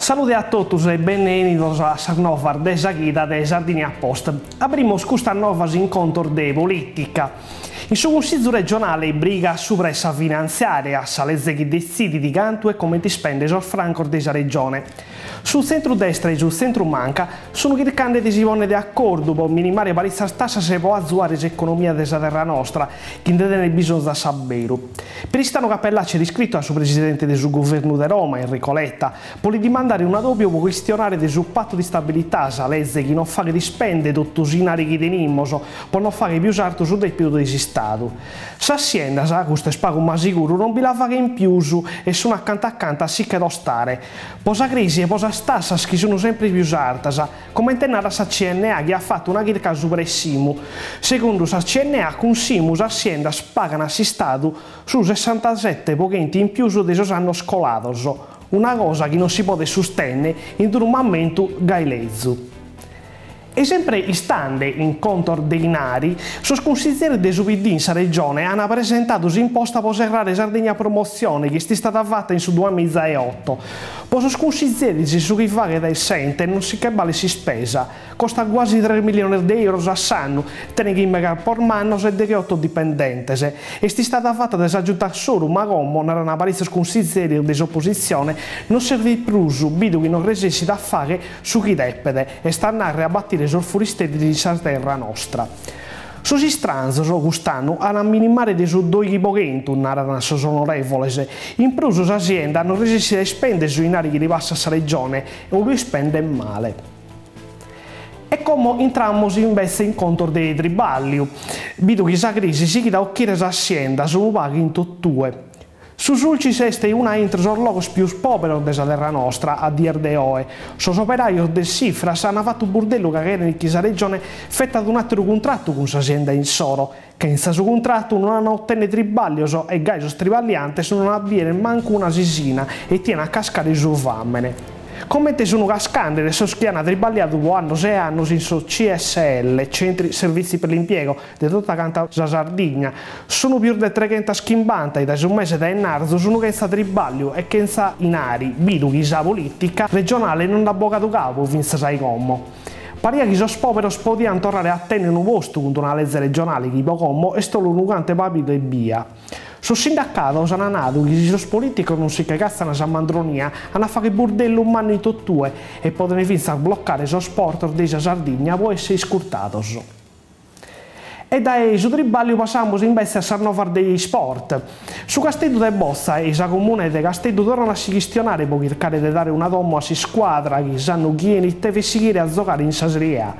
Salude a totus e benenidos a sas novas de sa chida de Sardinia Post. Abrimos custas novas in contos de polìtica. In su Cussizu regionale briga subra 'e sa finantziària, sa leze chi detzidit cantu e comente ispende sos francos de sa Regione. Su tzentru-destra e su tzentru-manca sun chircande de si pònnere de acordu po minimare paritzas tassas e po azuare s'economia de sa terra nostra, chi nde tenet bisonzu a s'abberu. Tristano Cappellacci at iscritu a su presidente de su guvernu de Roma, Enrico Letta, po li dimandare un'adòbiu po chistionare de su patu di stabilità, sa leze chi nos faghet ispèndere totu s'inari chi tenimos po nos fagher pius artu su dèpidu de s'Istadu. Sas siendas, custu est pagu ma siguru, non bi la faghen pius e sun acanta acanta a si che tostare. Po sa crisi e po sas tassas chi sun sempre pius artas, comente narat sa CNA chi at fatu una chirca subra 'e s'IMU. Segundu sa CNA cun s'IMU sas siendas pagan a s'Istadu su sessantasete po chentu in pius de sos annos colados, una cosa chi non si podet sustenne in unu mamentu gai lezu. E sempre istande in contos de inari, sos cunsizieris de su PD in sa Regione an presentadu s'imposta po serrare Sardigna Promotzione chi est istada fata in su duamizaeoto. Po sos cunsizieris su chi faghet s'ente non si che balet s'ispesa, costat guasi tres milliones de euros a s'annu, tenet chimbe campos mannos e degheoto dipendentes. Est istada fata dae sa Giunta Soru, ma como, naran paritzos cunsizieris de s'opositzione, non servit prus, bidu chi non resessit a fagher su chi depet, est a narrer a batire sos furisteris in sa terra nostra. Sos istranzos, cust'annu, an a minimare de su doighi po chentu, naran sos onorevoles. In prus sa sienda non resessit a ispender su inari chi li passat sa Regione o lu ispendet male. E como intramos imbetze in contos de triballiu, bidu chi sa crisi sighit a ochire sas siendas unu pagu in totue. Su Sulcis est una intre sos logos pius pòberos de sa terra nostra a dies de oe. Sos operajos de s'Ifras ant fatu burdellu ca cherent chi sa Regione fetat un'àteru cuntratu cun sa sienda insoro. Chentza su cuntratu non ant a otènnere tribàllios e gai sos triballiantes non ant a bìere mancu una sisina e tian a cascare su fàmene. Comente sunu cascande sos chi ant triballiadu po annos e annos in sos CSL, Centri Servizi per l'Impiego, de tota canta sa Sardigna, sunu pius de treghentaschimbanta e dae su mese de 'ennarzu sunu chentza tribàlliu e chentza inari, bidu chi sa polìtica regionale non nd'at bogadu cabu fintzas a como. Pariat chi sos pòberos podiant torrare a tènnere unu postu cun una leze regionale chi po como est solu unu cantu 'e pabiru ebbia. Sos sindacados an nadu chi si sos polìticos non si che catzan sa mandronia an a fagher burdellu mannu in totue e poden fintzas blocare sos portos de sa Sardigna po èssere iscurtados. E dae su tribàlliu passamus imbetze a sas novas de isport. Su Casteddu de botza e sa Comune de Casteddu torran a si chistionare pro chircare de dare una domo a s'iscuadra chi s'annu chi 'enit tevet sighire a zogare in sa Serie A.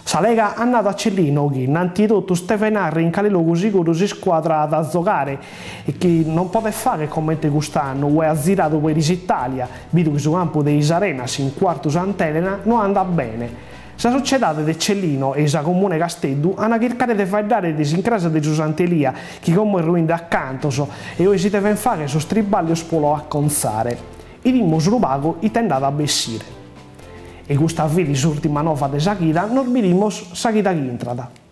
Sa Lega at nadu a Cellino chi innanti 'e totus tevet narrer in cale logu siguru s'iscuadra at a zogare e chi non podet fagher comente cust'annu ue at ziradu peri s'Italia, bidu chi su campu de Is Arenas in Cuartu Sant'Elena no andat bene. Sa sociedade de Cellino e sa Comune 'e Casteddu an a chircare de faeddare de s'incrasa de su Sant'Elia, chi como est ruinde a cantos, e oe si deven fagher sos tribàllios po lo acontzare. 'Idimus unu pagu ite nd'at a bessire. E custa fit s'ùrtima nova de sa chida, nos bidimos sa chida chi intrat.